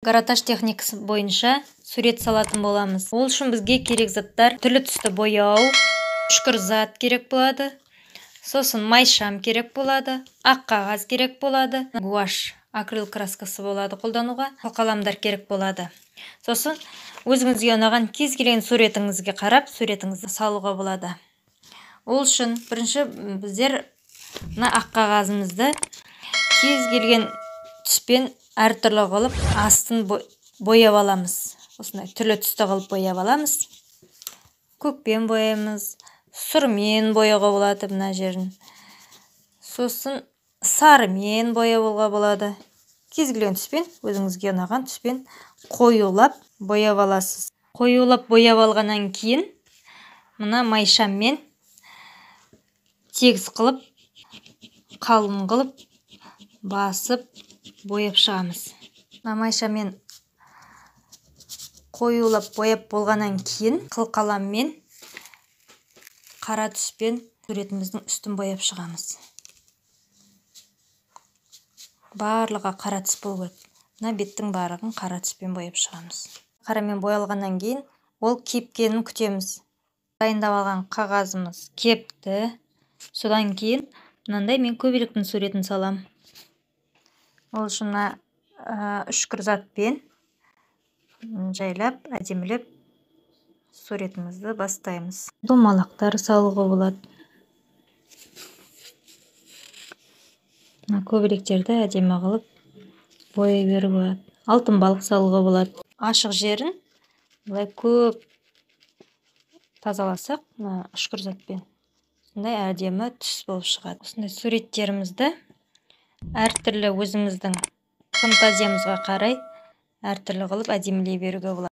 Каротаж техникасы бойынша сурет салатын боламыз. Ол үшін бізге керек заттар: түрлі түсті бояу, үшкір зат керек болады, сосын майшам керек болады, ақ қағаз керек болады, гуашь, акрил краскасы болады қолдануға, қаламдар керек болады. Сосын өзіңізге ұнаған кез келген суретіңізге қарап суретіңізді салуға болады. Ол үшін бірінші біздер мына ақ қағазымызды кез келген түспен әртүрлі қылып астын бояп аламыз. Осындай түрлі түсті қылып бояп аламыз. Көкпен бояймыз, сұрмен бояуға болады мына жерін. Сосын сарымен бояуға болады. Кез келген түспен, өзіңізге ұнаған түспен қоюлап бояп аласыз. Қоюлап бояп алғаннан кейін мына майшаммен тегіс қылып, қалың қылып басып бояп шығамыз. Мына майшамен қоюлап бояп болғаннан кейін қылқаламмен қара түспен суретіміздің үстін бояп шығамыз. Барлығы қара түс болу керек. Мына беттің барлығын қара түспен бояп шығамыз. Қарамен боялғаннан кейін ол кепкенін күтеміз. Дайындап алған қағазымыз кепті. Содан кейін мынандай мен көбелектің суретін салам. Ол үшін мына үшкір затпен жайлап, әдемілеп суретімізді бастаймыз. Домалақтар салуға болады. Мына көбелектерді әдемі қылып бояй беруге болады. Алтын балық салуға болады. Ашық жерін былай көп тазаласақ, мына үшкір затпен осындай әдемі түс болып шығады. Осындай суреттерімізді әртүрлі өзіміздің фантазиямызға қарай әртүрлі қылып әдемілей беруге болады.